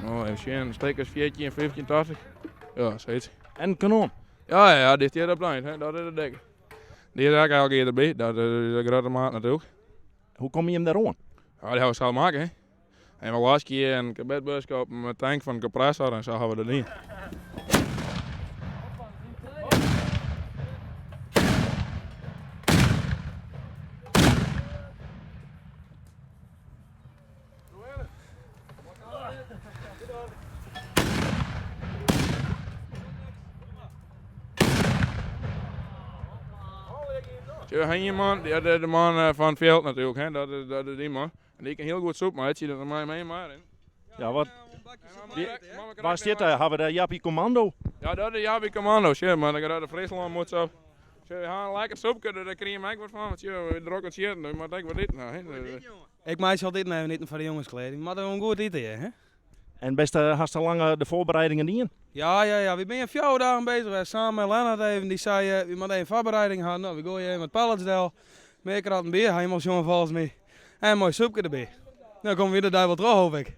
Oh, even sjen, stik as 14, 15, 80. Ja, sayts. En kanon? Ja, ja, dy stiet op it ein, dat is de dikke. Dy is ek elke kear derby, dat is de grutte maat natuerlik. Hoe komme jim dêr oan? Ja, dy hawwe we sels makke, hè. En we laskje en karbidbuske op in tank fan in kompressor en sa hawwe we dat dien. We ha ien man, ja, de man fan it fjild natuerlik, hè, dat is dy man. En dy kin hiel goed soep meitsje, dus dan mei him mei rinne. Ja, wat? Wa stiet dêr? Hawwe we dêr Jappie Commando? Ja, dat is Jappie Commando, sjoch, mar dan gaat de Fryslân moet op. Sjoch, we ha in lekker soepke, dus dêr krije we ek wat fan. Want sjoch, we drokke tsjitten, dus we moatte ek wat iten ha. Ik meitsje altyd even iten foar de jonges klear. We moatte gewoan goed ite hjir, hè. En bist, hast al lang de foarbereidingen dien? Ja, ja, ja. Wy binne 4 dagen bezich west. Samen mei Lennart even. Dy sei, wy moatte even foarbereiding ha. No, wy goaie even wat pallets del. Mear kratten bier ha jim al sjoen folgens my. En in moai soepke derby. No komme wy de dei wol troch, hoop ik.